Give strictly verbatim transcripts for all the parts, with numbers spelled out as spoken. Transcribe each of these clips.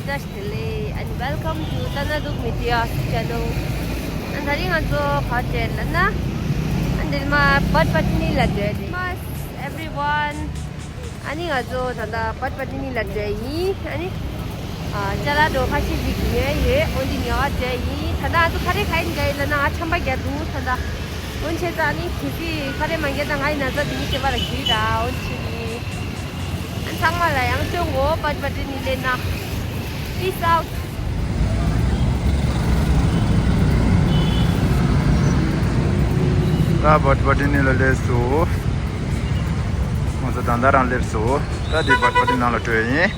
བཀྲ་ཤིས་བདེ་ལེགས། And welcome to Tanaduk Media's channel. ཨ་ནི་ད་རིང་ང་ཚོ་ག་བྱས་ལབ་ན། ཨ་ནི་འདི་མ་བད་པ་ཏི་ནི་ལ་འགྲོ་ཡ་རེད། Christmas everyone. ཨ་ནི་ང་ཚོ་ད་ལྟ་བད་པ་ཏི་ནི་ལ་འགྲོ་ཡ་ཡིན། ཨ་ནི་ཨ་ཅ་ལག་འགྲོ་ཁ་ཤས་ཤིག་ཉོ་ཡ་ཡོད། འོ་འདི་ཉོ་བ་འགྲོ་ཡ་ཡིན། ད་ལྟ་ང་ཚོ་ག་རེ་ག་ཡིན་ག་ཡིན་ལབ་ན་ང་ཆམ་པ་རྒྱག་འདུག་ད་ལྟ། འོན་ཆེ་ཙང་ནི་དེ་སི་ཁ་རེ་མ་རྒྱག་ད་ང་ཡི་ན་ཚ་དེ་ནི་སྐྱེ་བ་ལ་གྱིས་ད་འོན་ཆེ་ནི། ཨ་ཚང་མ་ལ་ཡང་སྤྲོད་འགོ་པད་པ་ཏི་ནི་ལེ་ན། Peace out. ད་བད་པ་ཏི་ནི་ལ་ལས་སུ། ང་ཚོ་ད་ལྟ་རང་སླེབས་སོ། ད་དེ་བད་པ་ཏི་ནང་ལ་འགྲོ་ཡ་ཡིན།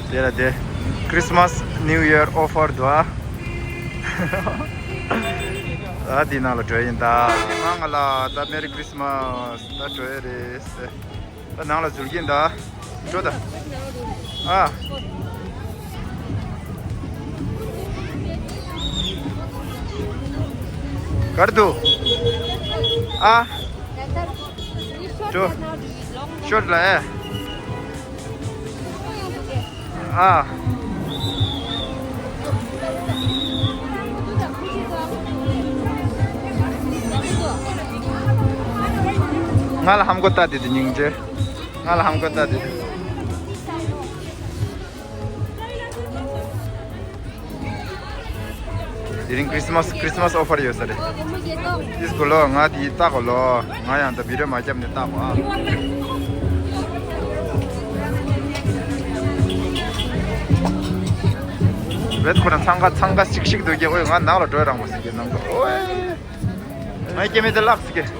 དེ་ལ་དེ་Christmas New Year offer འདུག་ཨ། ད་དེ་ནང་ལ་འགྲོ་ཡ་ཡིན་ད། ང་ང་ལ་ད་Merry Christmas ད་འགྲོ་ཡ་རེད། ད་ནང་ལ་འཛུལ་གྱིན་ད། འགྲོ་ད། ཨ། གར་དུ། ཨ། འགྲོ། ཤོད་ལ་ཨེ། ཨ། ང་ལ་ཧམ་གོ་ལྟ་དེ་དེ་སྙིང་རྗེ། ང་ལ་ཧམ་གོ་ལྟ་དེ། དེ་རིང་Christmas Christmas offer ཡོད་ས་རེད། ཨིས་གོ་ལོ། ང་དེ་ལྟ་གོ་ལོ། ང་ཡང་ད་བི་ཌིའོ་མ་བརྒྱབ་ནས་ལྟ་གོ་ཨ། བེད་ཁོ་རང་འཚང་ཁ་འཚང་ཁ་ཤིག་ཤིག་འདུག་གི། ཨོའི་ང་ནང་ལ་འགྲོ་རང་མ་སྲིད་ཀྱི་ནང་དུ། ཨོའི་ང་སྐྱེ་མེད་དེ་བརླག་སྲིད་ཀྱི།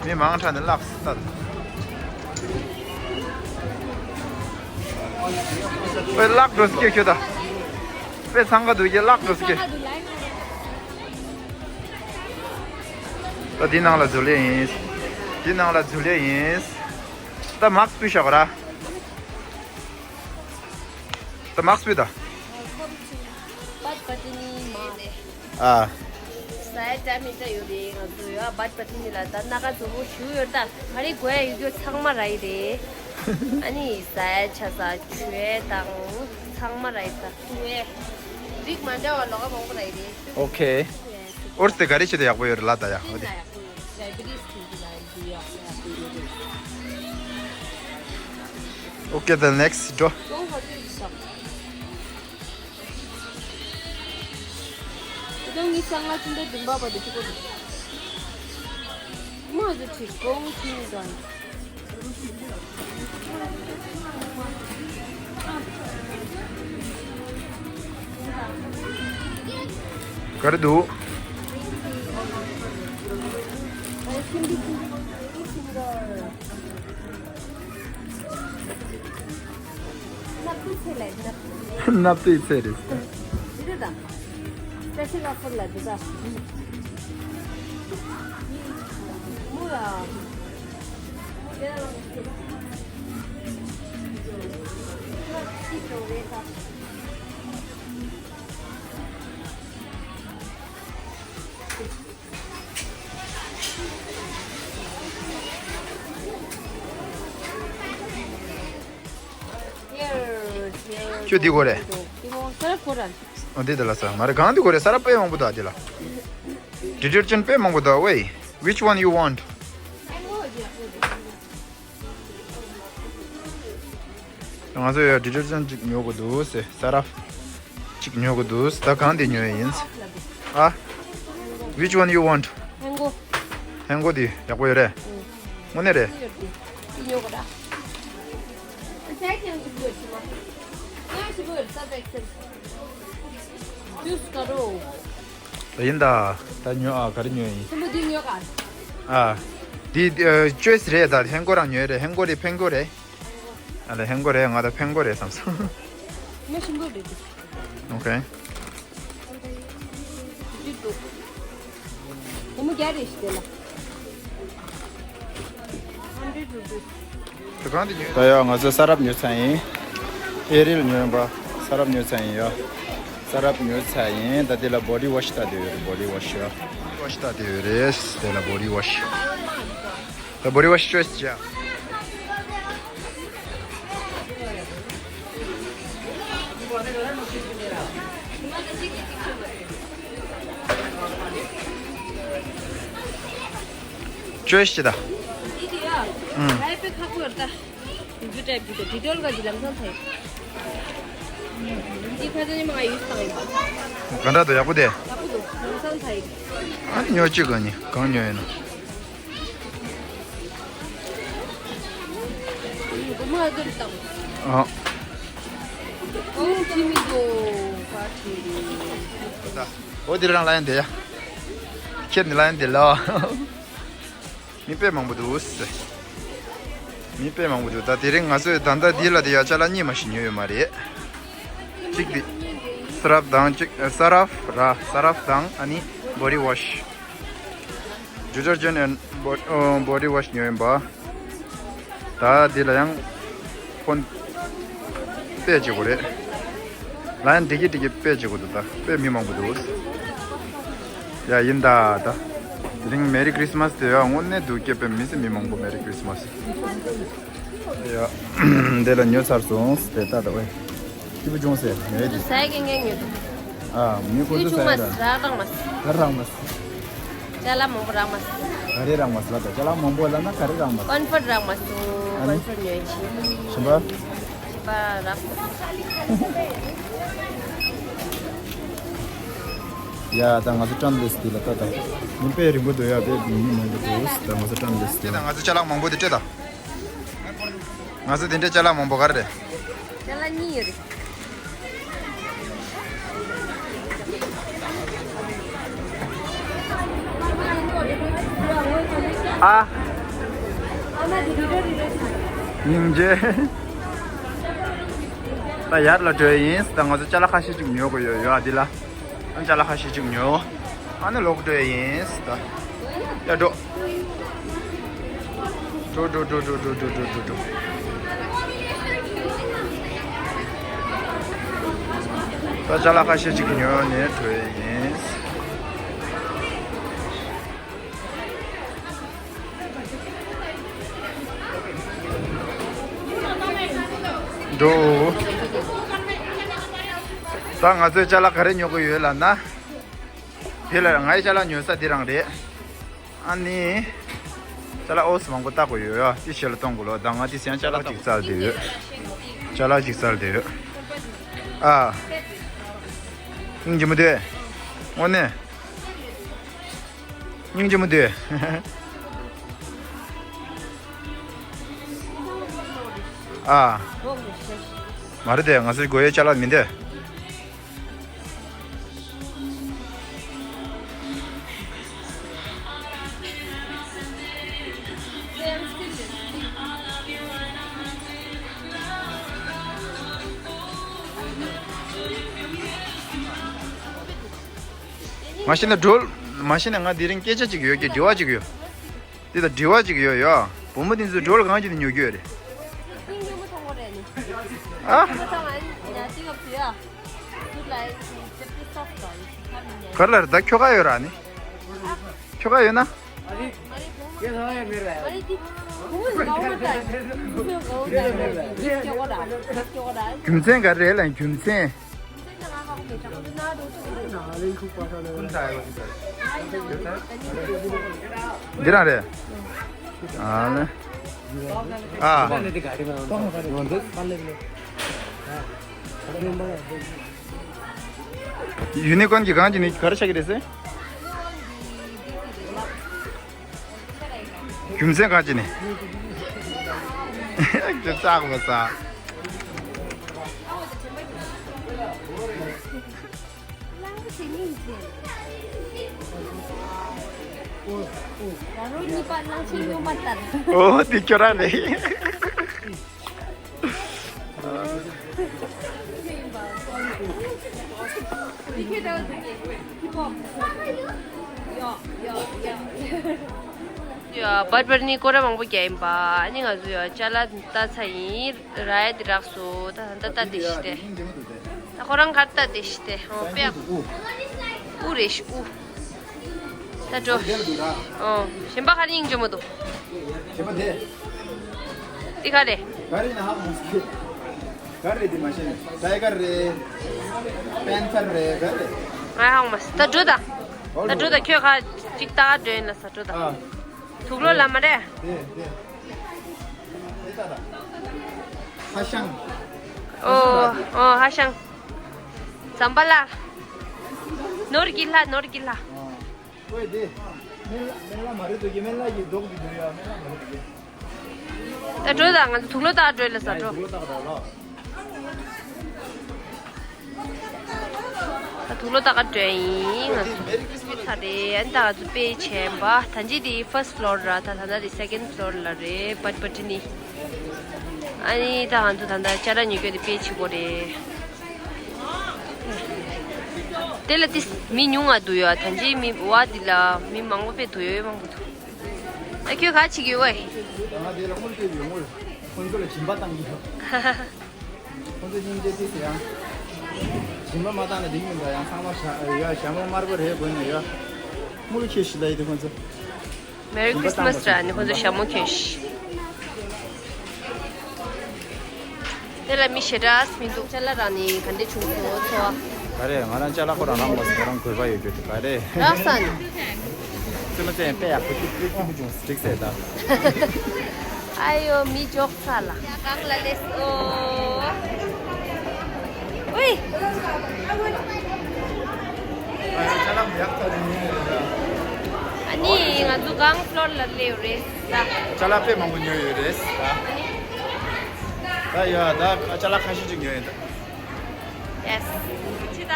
མི་མང་དྲགས་ནས་བརླག་སྲིད་ད། ཨོའི་བརླག་འགྲོ་སྲིད་ཀྱི་ཁྱོད་ད། དཔེ་འཚང་ཁ་འདུག་གི་བརླག་འགྲོ་སྲིད་ཀྱི། ད་འདི་ནང་ལ་འཛུལ་ཡས་ཡིན། འདི་ནང་ལ་འཛུལ་ཡས་ཡིན། ད་མཱག་སི་ཕུད་ཤོག་ར། ད་མཱག་སི་ཕུད་ད། Welcome to བད་པ་ཏི་ནི་མ། ཨ། ས་ཡ་ཏྲ་མི་ཏྲ་ཡོད་རེད། ང་ཚོ་ཡོད་བད་པ་ཏི་ནི་ལ་ད་སྣ་ཁ་རྫོབ་པོ་ཞུ་ཡོད་ད། ག་རེ་དགོས་ཡ་ཡོད་ཚང་མ་རག་གི་རེད། ཨ་ནི་ས་ཡ་ཆ་ས་ཆུ་དང་ཚང་མ་རག་གི་ད། རིགས་མ་འདྲ་བ་ལོགས་ཀ་མང་པོ་རག་གི་རེད། ཨོ་ཁེ། ཨོར་སྟེ་ག་རེ་བྱེད་དུ་ཡག་པོ་ཡོད་རེད་ལ་ད་ཡ། ཨོ་དེ། Okay, the next door. ག་རེ་འདུག་སྣབས་ཚེ་ལས་སྣབས། སྣབས་ཚེ་རེད། འདི་རེད་དམ། Special offer ལ་འདི་ད། མོ་ལ། མོ་དེ་ལ་ལ་ཅི་ཅོ་རེད་ད། ཁྱོད་འདི་དགོས་རེད། འདི་མོ་ས་རབ་དགོས་ར། ཨ་འདི་དེ་ལ་ས་མ་རེད། གང་འདི་དགོས་རེད། ས་རབ་དཔེ་མང་པོ་འདུག་འདི་ལ། Detergent དཔེ་མང་པོ་འདུག་ཝེ། Which one you want? ང་ཚོ་ཡ་detergent གཅིག་ཉོ་དགོས་འདུག་ཟེར། ས་རབ་གཅིག་ཉོ་དགོས་འདུག་ད་གང་དེ་ཉོ་ཡ་ཡིན། ཨ། Which one you want? ཧེང་གོ། ཧེང་གོ་དེ་ཡག་པོ་ཡོད་རེད། དངོས་གནས་རེད། ད་ཡིན་ད། ད་ཉོ་ཨ་ག་རེ་ཉོ་ཡིན། ཆེན་པོ་འདི་ཉོ་ག་ཨ། འདི་ཅོའི་སི་རེད་ད། ཧེང་གོ་རང་ཉོ་ཡ་རེད། ཧེང་གོ་རེད་ཕེང་གོ་རེད། ཨ་ལ་ཧེང་གོ་རེད། ང་ད་ཕེང་གོ་རེད་བསམ་སོང་། མ་ཞིམ་པོ་རེད་འདི། ཨོ་ཁེ། འདི་འདུག་སྒོར་མོ་བརྒྱ་རེད་ཤི་དེ་ལ། Hundred rupees. དེ་གང་དེ་ཉོས། ད་ཡ་ང་ཚོ་ས་རབ་ཉོས་ཚར་ཡིན། ཨེ་རིལ་ཉོས་པ། ས་རབ་ཉོས་ཚར་ཡིན་ཡ། ས་རབ་ཉོས་ཚར་ཡིན། ད་དེ་ལ་body wash ལྟ་དེ་ཡོད་རེད། body wash ཡ། Body wash ལྟ་དེ་ཡོད་རེད། དེ་ལ་body wash. ད་body wash choice བྱ། བཅོས་ཤིག་ད། འདི་དེ་ཡ། ཨང་། ལྷའི་པའི་ཁ་པོ་ཡོད་ད། འདི་ཚོ་ཊའིབ་འདི་དེ་འདི་ཏོལ་ག་འདི་ལམ་སང་ཐལ། འདི་ཁ་ཚ་ཉི་མ་ང་ཡུས་བཏང་ཡིན་པ། ག་འདྲ་འདུག་ཡག་པོ་དེ། ཡག་པོ་འདུག་ལམ་སང་ཐལ་ཡིན། ཨ་ནི་ཉོ་གཅིག་ག་ནི་གང་ཉོ་ཡིན་ནོ། འདི་མ་འདུར་བཏང་། ཨ། ཨོ་ཇི་མི་འདུག་པ་ཁྲིད། འོ་འདི་རང་ལ་ཡང་དེ་ཡ། ཁྱེད་ནི་ལ་ཡང་དེ་ལ། མི་དཔེ་མང་པོ་འདུག་ཟེར། མི་དཔེ་མང་པོ་འདུག་ད་དེ་རིང་ང་ཚོས་ད་ལྟ་འདི་ལ་དེ་ཡ་ཅ་ལག་གཉིས་མ་ཞིག་ཉོས་ཡོད་མ་རེད། གཅིག་དེ། ས་རབ་དང་གཅིག་ས་རབ་ར་ས་རབ་དང་ཨ་ནི་བོ་ཌི་ཝོ་ཤི། ཌི་ཊར་ཇེན་ཊི་ཨེན་ཌི་བོ་ཌི་ཝོ་ཤི་ཉོས་ཡིན་པ། ད་འདི་ལ་ཡང་ཕོན་པེ་བྱེད་དགོས་རེད། ལ་ཡང་འགྲིག་གི་འགྲིག་གི་པེ་བྱེད་དགོས་འདུག་ད་པེ་མི་མང་པོ་འདུག་ཡ་ཡིན་ད་ད། དེ་རིང་མེ་རི་ཁྲིས་མས་དེ་ཡ་དངོས་གནས་འདུག་སྐྱེ་པའི་མི་སེ་མི་མང་པོ་མེ་རི་ཁྲིས་མས། ཡ། འདི་ལ་ཉོ་ཚར་སོང་སྟེ་ད་ད་ཝེ། སྐྱིད་པོ་བྱུང་སེ་ཉོས་ཏེ། ཟས་ཀྱི་ངས་ཉོས་འདུག་ཨ་མི་ཁོ་ཚོ་ཟ་ཡ་ར། རག་རག་མ་སོང་། ག་རག་མ་སོང་། ཅ་ལག་མང་པོ་རག་མ་སོང་། ག་རེ་རག་མ་སོང་ལ་ད་ཅ་ལག་མང་པོ་ལ་ན་ག་རེ་རག་མ་སོང་། ཀོན་ཕོར་རག་མ་སོང་། ཨ་ནི། ཀོན་ཕོར་ཉོས་ཆེ། ཞིམ་པ། ཞིམ་པ་རག་སོང་། ཡ་ད་ང་ཚོ་ཀྲམ་ལེས་དེ་ལ་ད་ད། མི་དཔེ་རིང་པོ་འདུག་ཡ་དཔེ་མི་མང་པོ་འདུག་ད་ང་ཚོ་ཀྲམ་ལེས་དེ་ལ། ད་ང་ཚོ་ཅ་ལག་མང་པོ་དེ་སྤྲད་ད། ང་ཚོ་དེ་འདྲའི་ཅ་ལག་མང་པོ་ག་རེ་རེད། ཅ་ལག་གཉིས་ཡོད་རེད། ཨ། སྙིང་རྗེ། ད་ཡར་ལ་འགྲོ་ཡ་ཡིན། ད་ང་ཚོ་ཅ་ལག་ཁ་ཤས་ཅིག་ཉོ་དགོས་ཡོད་ཡོད་ཨ་འདི་ལ། ཨ་ཅ་ལག་ཁ་ཤས་ཅིག་ཉོ། ཨ་ནི་ལོག་འགྲོ་ཡ་ཡིན་ད། ཡ་འགྲོ། འགྲོ་འགྲོ་འགྲོ། ད་ཅ་ལག་ཁ་ཤས་ཅིག་ཉོ་ནས་འགྲོ་ཡ་ཡིན། འགྲོ། ད་ང་ཚོས་ཅ་ལག་ག་རེ་ཉོ་གི་ཡོད་ལབ་ན། དེ་ལ་ངའི་ཅ་ལག་ཉོ་ས་འདི་རང་རེད། ཨ་ནི། ཅ་ལག་ཨོ་སི་མང་པོ་བལྟ་དགོས་ཡོད་ཡ། དེ་ཞལ་ལ་གཏོང་དགོས་ལོ། ད་ང་དེ་སེང་ཅ་ལག་ཅིག་བཙལ་བསྡད་ཡོད། ཅ་ལག་ཅིག་བཙལ་བསྡད་ཡོད། ཨ། སྙིང་རྗེ་མོ་དེ། དངོས་གནས། སྙིང་རྗེ་མོ་དེ། ཨ། མ་རེད་དེ་ང་ཚོའི་དགོས་ཡས་ཅ་ལག་མིན་ཏེ། མ་གཞི་ན་སྒྲོལ། མ་གཞི་ན་ང་དེ་རིང་སྐད་ཆ་ཅིག་ཡོད་ཀྱི་དྲི་བ་ཅིག་ཡོད། དེ་དང་དྲི་བ་ཅིག་ཡོད་ཡ། བུ་མོ་དེ་ཚོས་སྒྲོལ་གང་ཅི་ནས་ཉོ་རྒྱུ་ཡོད་རེད། ཨ། ག་ལ་རེད་ད་ཁྱོ་ག་ཡོད་ར་ནི། ཁྱོ་ག་ཡོད་ན། རྒྱུ་མཚན་ག་རེ་རེད་ལ་རྒྱུ་མཚན། འདི་རང་རེད། ཨ་ལེ། ཨ། ཡུ་ནི་ཀོན་གྱི་གང་གི་ནི་ག་རེ་ཆགས་ཀྱི་རེད་ཟེར། རྒྱུ་མཚན་གང་ཅི་ནས། རྒྱུ་ཆགས་པ་ས། ཨོ་འདི་ཁྱོད་རང་རེད། ཡ་བར་བར་ནི་སྐོར་ར་མང་པོ་རྒྱག་ཡིན་པ། ཨ་ནི་ང་ཚོ་ཡ་ཅ་ལག་ལྟ་ཚར་ཡིན། ར་ཡ་དེ་རག་སོ། ད་ད་ལྟ་དེ་ཤི་སྟེ། ད་ཁོ་རང་གར་ལྟ་དེ་ཤི་སྟེ། ཨོ་པེ་ཨ། ཨུ་རེ་ཤི་ཨུ། ད་འགྲོ། ཨོ་གཞན་པ་ག་རེ་སྙིང་རྗེ་མོ་འདུག་གཞན་པ་དེ། འདི་ག་རེ། ག་རེ་ན་ཧ་མོ་སི་ཀི། ག་རེ་འདི་མ་ཤེས་ནས། ཏའི་གར་རེད། པན་ཐར་རེད། ག་རེ། ང་ཧ་མ་སི། ད་འགྲོ་ད། ད་འགྲོ་ད་ཁྱོད་ག་ཅིག་ད་འགྲོ་ཡིན་ལ་ས་འགྲོ་ད། ཨ། དུག་ལོག་ལ་མ་རེད། དེ་དེ། དེ་ལྟ་ད། ཧ་ཤང་། ཨོ་ཨོ་ཧ་ཤང་། ཛམ་བྷ་ལ། ནོར་གྱི་ལྷ། ནོར་གྱི་ལྷ། ཨོ། ཀོས་དེ། མེ་ལ་མེ་ལ་མ་རེད་འདུག་གི། མེ་ལ་གི་མདོག་གི་འདུག་ཡ། མེ་ལ་མ་རེད་འདུག་གི། ད་འགྲོ་ད། ང་ཚོ་དུག་ལོག་ལྟ་འགྲོ་ལ་ས་འགྲོ། དུག་ལོག་ལྟ་ག་འགྲོ་ཡིན། ང་ཚོ་ཚ་རེད། ཨ་ནི་ད་ང་ཚོ་དཔེ་ཆེན་པ་ད་ཅི་དེ་first floor་ར། ད་ད་ད་དེ་second floor་ལ་རེད། པ་པ་ཏི་ནི། ཨ་ནི་ད་ང་ཚོ་ད་ད་ཅ་ལག་ཉོ་སྐྱོད་དེ་དཔེ་ཆེ་པོ་རེད། དེ་ལ་ཏིས་མི་ཉུང་ང་འདུག་ཡོད། ད་ཅི་མི་བ་འདི་ལ་མི་མང་པོ་དཔེ་འདུག་ཡོད། མང་པོ་འདུག་ཨ་ཁྱོད་ག་བྱེད་ཀྱི་ཡོད་ཨེ། ང་དེ་ལ་དངུལ་སྤྲད་ཡོད། དངུལ་ཁོང་ཚོ་ལ་སྦྱིན་པ་བཏང་གི་ཡོད། ཁོང་ཚོ་སྙིང་རྗེ་ཏིས་ཡང་། སྦྱིན་པ་མ་བཏང་ན་འགྲིག་མི་འདུག་ཡང་ཚང་མ་ཞྭ་ཡ་ཞྭ་མོ་དམར་པོ་རེད་དགོས་ནས་ཡ། དངུལ་ཁྱེར་ཞིག་ལ་ཡི་དེ་ཁོང་ཚོ། Merry Christmas་ར་ནི་ཁོང་ཚོ་ཞྭ་མོ་ཁྱེར་ཞིག་དེ་ལ་མི་ཞེ་དྲགས་མི་འདུག་ཅ་ལག་རང་ནི་ག་འདྲ་བྱུང་སོང་ཚོ། ག་རེ་ང་རང་ཅ་ལག་ཁོ་རང་རང་མོ་ཟེར་རང་དགོས་པ་ཡོད་རྒྱུ་དེ་ག་རེ། རག་སོང་། སེམས་ཅན་དཔེ་ཡག་པོ་ཅིག་དཔེ་སྐྱིད་པོ་བྱུང་འགྲིག་ཟེར་ད། ཨ་ཡོ་མི་འཇོག་ཚ་ལ། གང་ལ་ལས་སོ། ཝེ། ཨ་ནི་ང་ཚོ་གང་ཕློར་ལ་སླེབས་རེད་ད། ཅ་ལག་དཔེ་མང་པོ་ཉོས་ཡོད་རེད་ད། ད་ཡ་ད་ཅ་ལག་ཁ་ཤས་ཅིག་ཉོས་ཡོད་ད། Yes། ཅི་ད།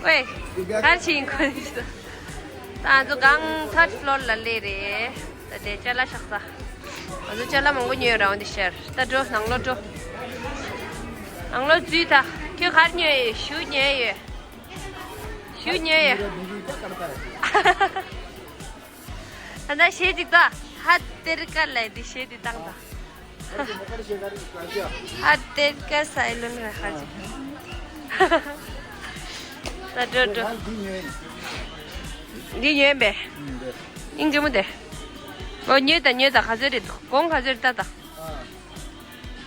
ཝེ། གར་ཕྱིན་ཁོ་ནི་ད། ད་ང་ཚོ་གང་third floor་ལ་སླེབས་རེད། ད་དེ་ཅ་ལག་བཞག་ས། ང་ཚོ་ཅ་ལག་མང་པོ་ཉོས་རང་འདི་ཤར། ད་འགྲོ་ནང་ལོགས་འགྲོ། ནང་ལོགས་འཛུལ་ད། ཁྱོད་གར་ཉོས་ཡོད། ཞུ་ཉོས་ཡོད། ཞུ་ཉོས་ཡོད། ད་ད་གཞས་ཅིག་ད། ཧ་ཏེར་ཀ་ལ་འདི་གཞས་འདི་བཏང་ད། ཧ་ཏེར་ཀ་སའི་ལོན་ར་ཧ་ཅིག་ད་འགྲོ་འགྲོ། འདི་ཉོས་པས། ཨིན་ཇི་མོ་དེ། ཨོ་ཉོས་ད་ཉོས་ད། ག་ཚོད་རེད་འདུག་གོང་ག་ཚོད་རེད་ལྟ་ད།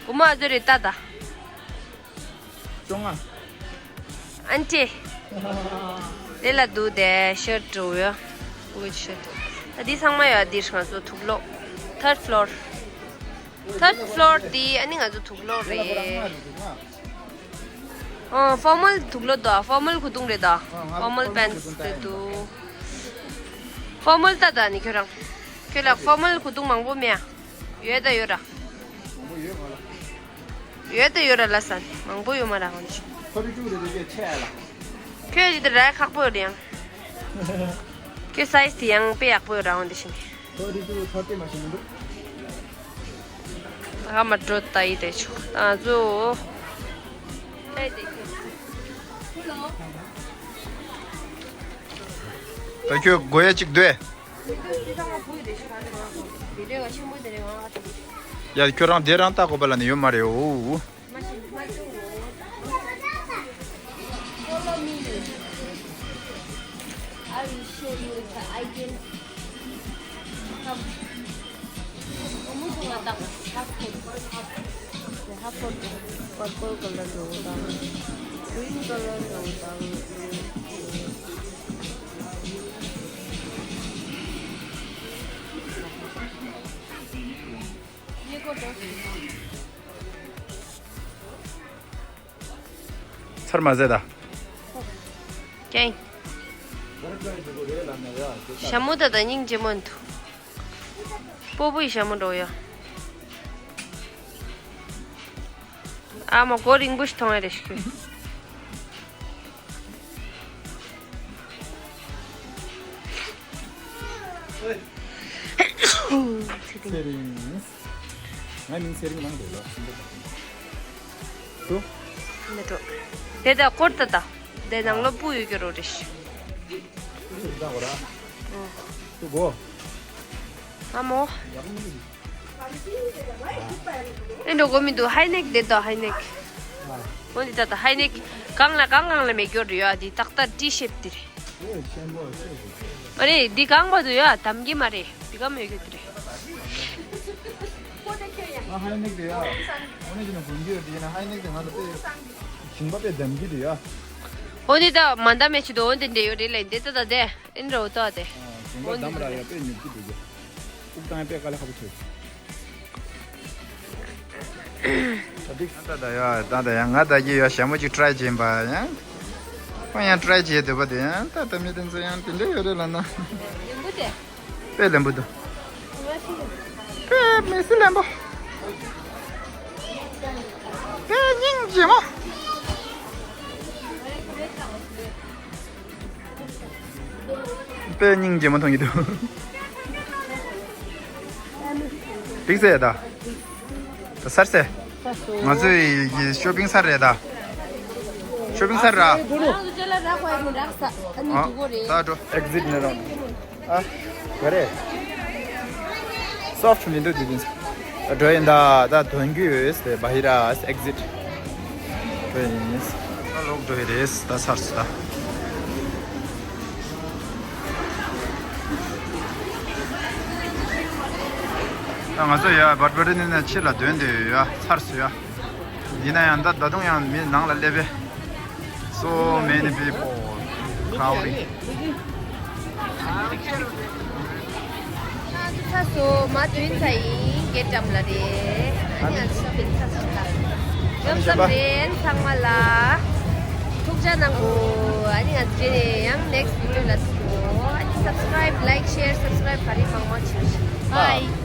སྒོར་མོ་ག་ཚོད་རེད་ལྟ་ད། བཅོ་ལྔ། ཨན་ཅེ། དེ་ལ་འདུག་དེ་ཤར་འགྲོ་ཡ། ཝིཆ་ཤར། ད་འདི་ཚང་མ་ཡ་འདིར་ང་ཚོ་དུག་ལོག third floor། third floor་འདི་ཨ་ནི་ང་ཚོ་དུག་ལོག་རེད། ཨོ་formal་དུག་ལོག་འདུག formal་གོས་ཐུང་རེད་ད། formal pants་དེ་འདུག formal་ལྟ་ད་ནི་ཁྱོད་རང་། ཁྱོད་ལ་formal་གོས་ཐུང་མང་པོ་མེད་ཨ། ཡོད་ད་ཡོད་ར། མང་པོ་ཡོད་མ་ལ། ཡོད་ད་ཡོད་ར་ལ་ས། མང་པོ་ཡོད་མ་ར་འོན་ཅི། ཕ་རི་ཅུ་རེ་རེ་ཆེ་ཨ་ལ། ཁྱོད་ཡིད་ར་ཁག་པོ་ཡོད་ཡང་། ཁྱོད་size་དེ་ཡང་དཔེ་ཡག་པོ་ཡོད་ར་འོན་ཏེ་ཤི་ནི། ཕ་རི་ཅུ་ཐ་ཏེ་མ་ཤི་མི་འདུག་ད་མ་འགྲོ་ད་ཡི་དེ་ཆུ་ད་ཚོ། ད་ཁྱོད་དགོས་ཡ་གཅིག་འདོད། ཡ་ཁྱོད་རང་དེ་རང་ལྟ་དགོས་པ་ལ་ནི་ཡོད་མ་རེད་འོ། Follow me. I will show you the item. Come. Half coat. Half coat. Purple color འདྲ་བོ་དང་། Green color འདྲ་བོ་དང་། ཚར་མ་ཟད་ད། ཀྱེ། ཞྭ་མོ་ད་ད་སྙིང་རྗེ་མོ་འདུག་སྤོ་བོ་ཡི་ཞྭ་མོ་འགྲོ་ཡ། ཨ་མ་མགོ་རིང་པོ་ཞིག་མཐོང་ཡ་རེ་ཞིག་ཚེ་རིང་། ཚེ་རིང་། ང་མིང་ཚེ་རིང་ནང་འདུག་ལ། སུ། མི་འགྲོ། དེ་དག་སྐོར་ད་ད། དེ་ནང་ལོ་སྤུ་ཡོད་ཀྱི་རོ་རེ་ཞིག་ཚེ་རིང་ད་གོ་ར། ཨོ། སུ་གོ། ཨ་མོ། ཡག་མོ་མི་འདུག་ཨེ་འགྲོ་གོ་མི་འདུག་ཧའི་ནེག་དེ་དོ་ཧའི་ནེག་འོ་འདི་ད་ད་ཧའི་ནེག་གང་ལ་གང་གང་ལ་མེད་སྐྱོར་རེད་ཡ། འདི་ཏག་ཏག་ཏི་ཤེབ་དེ་རེད། ཨེ་ཆེན་པོ་ཆེ་ཞིག་མ་རེད། འདི་གང་བ་དུ་ཡ་དམ་གྱི་མ་རེད། འདི་ག་མེད་གི་དེ་རེད། ང་ཧའི་ནེག་དེ་ཡ། འོ་ནས་ཀྱི་ན་དགོན་རྒྱུ་ཡོད་དེ་ཡིན་ན་ཧའི་ནེག་དེ་ང་ལ་དཔེ་ཞིང་པ་དཔེ་དམ་གྱི་རེད་ཡ། འོ་འདི་ད་མ་འདམ་མེད་ཆུ་དོ་འོ་འདི་འདྲེ་ཡོད་རེད་ལ་འདི་ད་ད་དེ། ཨིན་རོ་ཏོ་དེ། ཡིན་པ་འདམ་ར་ཡ་དཔེ་ཉོབ་ཀྱི་འདུག་གི། དབུགས་བཏང་ཡ་དཔེ་དཀའ་ལས་ཁག་པོ་ཆེ། ད་འགྲིག་ད་ད་ཡ་ད་ད་ཡ་ང་ད་གི་ཡ་ཞྭ་མོ་ཅིག་ཊ་རའི་བྱེད་པ་ཡང་། ཁོང་ཡང་ཊ་རའི་བྱེད་འདོད་པ་དེ་ཡང་ད་ད་མི་དེ་ཚོ་ཡང་དེ་འདྲ་ཡོད་རེད་ལ་ན། ལེན་པོ་དེ། དཔེ་ལེན་པོ་འདུག་དཔེ་མི་སྲིད་ལེན་པོ། དཔེ་སྙིང་རྗེ་མོ། དཔེ་སྙིང་རྗེ་མོ་མཐོང་གི་འདུག་འགྲིག་ཟེར་ད། ད་སར་སེ། ང་ཚོའི་ཤོ་པིང་སར་རེད་ད། ཤོ་པིང་སར་ར། ད་འགྲོ། ཨེག་ཟིཊ་ནས་རང་། ཨ། ག་རེ། སོཕ་མི་འདུག་དེ་དུས། འགྲོ་ཡིན་ད་ད་དོན་རྒྱུ་ཡོད་སྟེ་བྷ་ཧི་ར་ཨེག་ཟིཊ། འགྲོ་ཡིན། ད་ལོག་འགྲོ་ཡི་རེད་ད་ཚར་སོང་ད། ད་ང་ཚོ་ཡ་བར་བར་ནི་ན་ཕྱི་ལ་དོན་དེ་ཡ་ཚར་སོང་ཡ། ཡིན་ན་ཡང་ད་ད་དུང་ཡང་མི་ནང་ལ་སླེབས་པས། So many people crowding. ཚ་སོ་མ་དུན་ཚ་ཡིན་གེ་ཏྲམ་ལ་རེད། ཨ་ནི་ང་ཚོ་ཤོ་པིང་ཚ་སོ་ལ། ཡོབ་སམ་རེན་ཚང་མ་ལ་ཐུགས་རྗེ་གནང་གོ་ཨ་ནི་ང་ཚོ་རྗེས་ནས་ཡང་ནེགསི་བི་ཌི་ཡོ་ལ་ཐུག་གོ་ཨ་ནི་སབ་སི་ཀ་རའིབ་ལའིཀ་ཤེར་སབ་སི་ཀ་རའིབ་ག་རེ་མང་མང་བྱེད་ཤིག Bye.